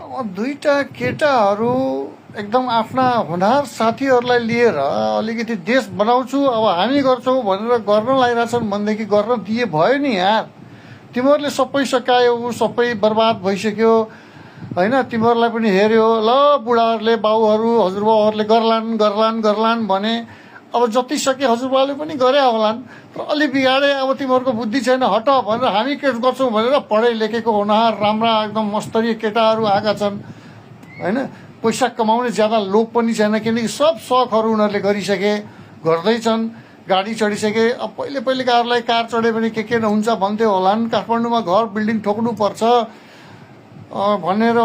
दुईटा केटाहरू एकदम आफ्ना होनहार साथीहरूलाई लिएर अलिकति देश बनाउँछु अब हामी गर्छौँ भनेर गर्न लागिरहेछन् भनेदेखि गर्न दिए भयो नि यार। तिमीहरूले सबै सकायौ, सबै बर्बाद भइसक्यो होइन। तिमीहरूलाई पनि हेऱ्यो ल, बुढाहरूले बाउहरू हजुरबाउहरूले गर्लान् गर्लान् गर्लान् भने अब जति सके हजुरबाउले पनि गरे होलान्, तर अलि बिगाडे अब तिमीहरूको बुद्धि छैन हट भनेर हामी के गर्छौँ भनेर पढे लेखेको होनहार राम्रा एकदम मस्तरीय केटाहरू आएका छन् होइन। पैसा कमाउने ज्यादा लोभ पनि छैन किनकि सब सखहरू उनीहरूले गरिसके, गर्दैछन्, गाडी चढिसके। अब पहिलेकाहरूलाई कार चढ्यो भने के नहुन्छ भन्थ्यो होलान्, काठमाडौँमा घर बिल्डिङ ठोक्नुपर्छ भनेर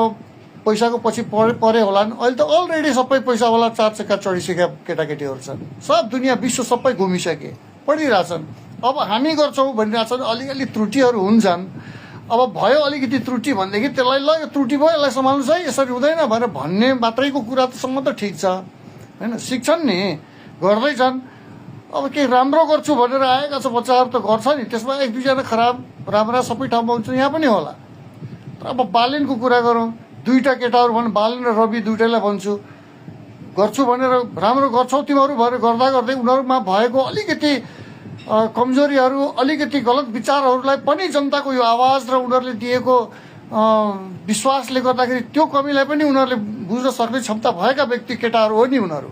पैसाको पछि परे होलान्। अहिले त अलरेडी सबै पैसावाला 4 चक्का चढिसकेका केटाकेटीहरू छन्, सब दुनियाँ विश्व सबै घुमिसके, पढिरहेछन्। अब हामी गर्छौँ भनिरहेछन्, अलिअलि त्रुटिहरू हुन्छन्। अब भयो अलिकति त्रुटि भनेदेखि त्यसलाई ल यो त्रुटि भयो यसलाई सम्हाल्नुहोस् है, यसरी हुँदैन भनेर भन्ने मात्रैको कुरा सम्म त ठिक छ होइन। सिक्छन् नि, गर्दैछन्। अब केही राम्रो गर्छु भनेर आएका छ बच्चाहरू त गर्छ नि, त्यसमा 1-2 जना खराब राम्रा सबै ठाउँमा हुन्छ, यहाँ पनि होला। तर अब बालेनको कुरा गरौँ, दुईटा केटाहरू भने बालेन र रवि दुइटैलाई भन्छु, गर्छु भनेर राम्रो गर्छौ तिमीहरू भनेर गर्दा गर्दै उनीहरूमा भएको अलिकति कमजोरीहरू, अलिकति गलत विचारहरूलाई पनि जनताको यो आवाज र उनीहरूले दिएको विश्वासले गर्दाखेरि त्यो कमीलाई पनि उनीहरूले बुझ्न सक्ने क्षमता भएका व्यक्ति केटाहरू हो नि उनीहरू।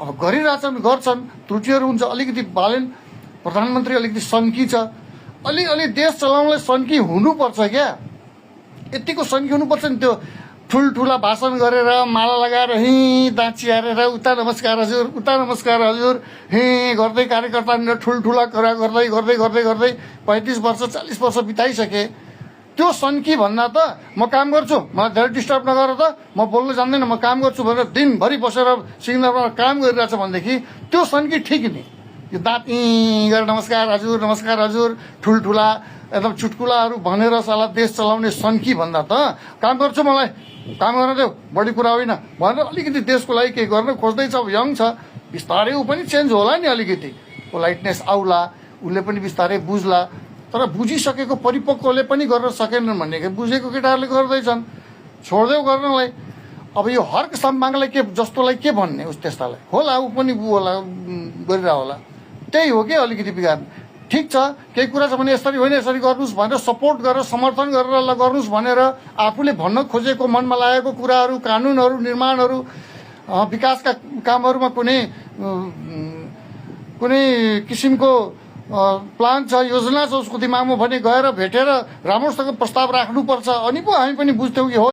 अब गरिरहेछन्, गर्छन्, त्रुटिहरू हुन्छ। अलिकति बालेन प्रधानमन्त्री अलिकति सन्की छ, अलिअलि देश चलाउनलाई सन्की हुनुपर्छ क्या, यतिको सन्की हुनुपर्छ नि। त्यो ठुल्ठुला भाषण गरेर माला लगाएर हिँ दाँत चिहारेर उता नमस्कार हजुर, उता नमस्कार हजुर हिँ गर्दै कार्यकर्तानिर ठुल्ठुला कुरा गर्दै गर्दै गर्दै गर्दै 35 वर्ष 40 वर्ष बिताइसके। त्यो सन्की भन्दा त म काम गर्छु, मलाई धेरै डिस्टर्ब नगर त, म बोल्न जान्दैन, म काम गर्छु भनेर दिनभरि बसेर सिग्नलमा काम गरिरहेछ भनेदेखि त्यो सन्की ठिक नि। यो दाँत गरेर नमस्कार हजुर नमस्कार हजुर ठुल्ठुला एकदम चुटकुलाहरू भनेर साला देश चलाउने सन्की भन्दा त काम गर्छु, मलाई काम गर्न देऊ, बढी कुरा होइन भनेर अलिकति देशको लागि केही गर्न खोज्दैछ। अब यङ छ, बिस्तारै ऊ पनि चेन्ज होला नि, अलिकति पोलाइटनेस आउला, उसले पनि बिस्तारै बुझ्ला। तर बुझिसकेको परिपक्वले पनि गर्न सकेनन् भनेको बुझेको केटाहरूले गर्दैछन्, छोड्देऊ गर्नलाई। अब यो हर्क सम्माङलाई के जस्तोलाई के भन्ने उस त्यस्तालाई होला, ऊ पनि होला गरिरह होला, त्यही हो कि अलिकति बिगार्नु। ठिक छ, केही कुरा छ भने यसरी होइन यसरी गर्नुहोस् भनेर सपोर्ट गरेर समर्थन गरेर ल गर्नुहोस् भनेर आफूले भन्न खोजेको मनमा लागेको कुराहरू, कानुनहरू, निर्माणहरू, विकासका कामहरूमा कुनै किसिमको प्लान छ, योजना छ उसको दिमागमा भने गएर भेटेर राम्रोसँग प्रस्ताव राख्नुपर्छ। अनि पो हामी पनि बुझ्थ्यौँ कि हो